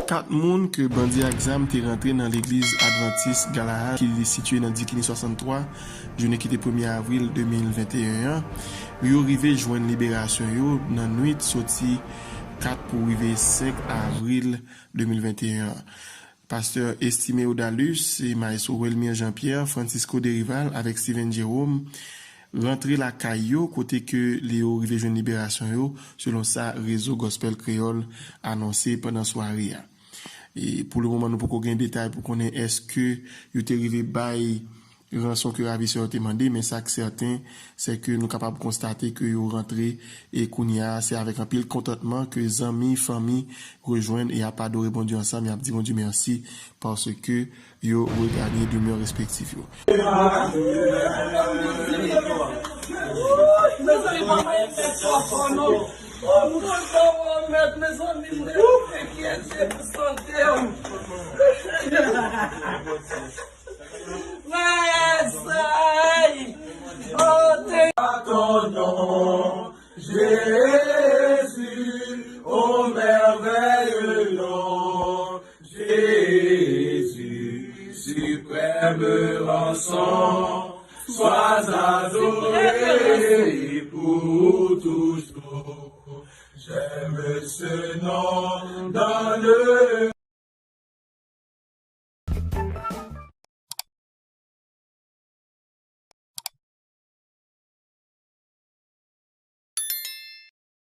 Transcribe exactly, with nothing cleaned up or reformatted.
Kat moun ke bandi ak zam te rantre nan legliz Advantis Galahad ki li sitiye nan Dikini swasanntwa, jounen ki te premye avril de mil venteyen an, yo rive jwenn liberasyon yo nan nwit soti kat pou rive senk avril de mil venteyen an. Pastè Estimé Odalus, Maestro Welmir Jean-Pierre, Francisco Derival avèk Steven Jerome rantre lakay yo kote ke yo rive jwenn liberasyon yo, selon sa rezo Gospel Kreyòl anonse pandan sware a. E pou le moman, nou poko gen detay pou konnen èske yo te rive bay ranson ke ravisè yo te mande, men sa k sèten, se ke nou kapab konstate ke yo rantre e kounye a, se avèk anpil kontantman ke zanmi, fanmi rejwenn e ap adore Bondye ansanm, y ap di Bondye mèsi paske yo reganye demè respektif yo. Ton nom, Jésus, au merveilleux nom, Jésus, suprême rançon, sois adoré pour toujours. J'aime ce nom dans le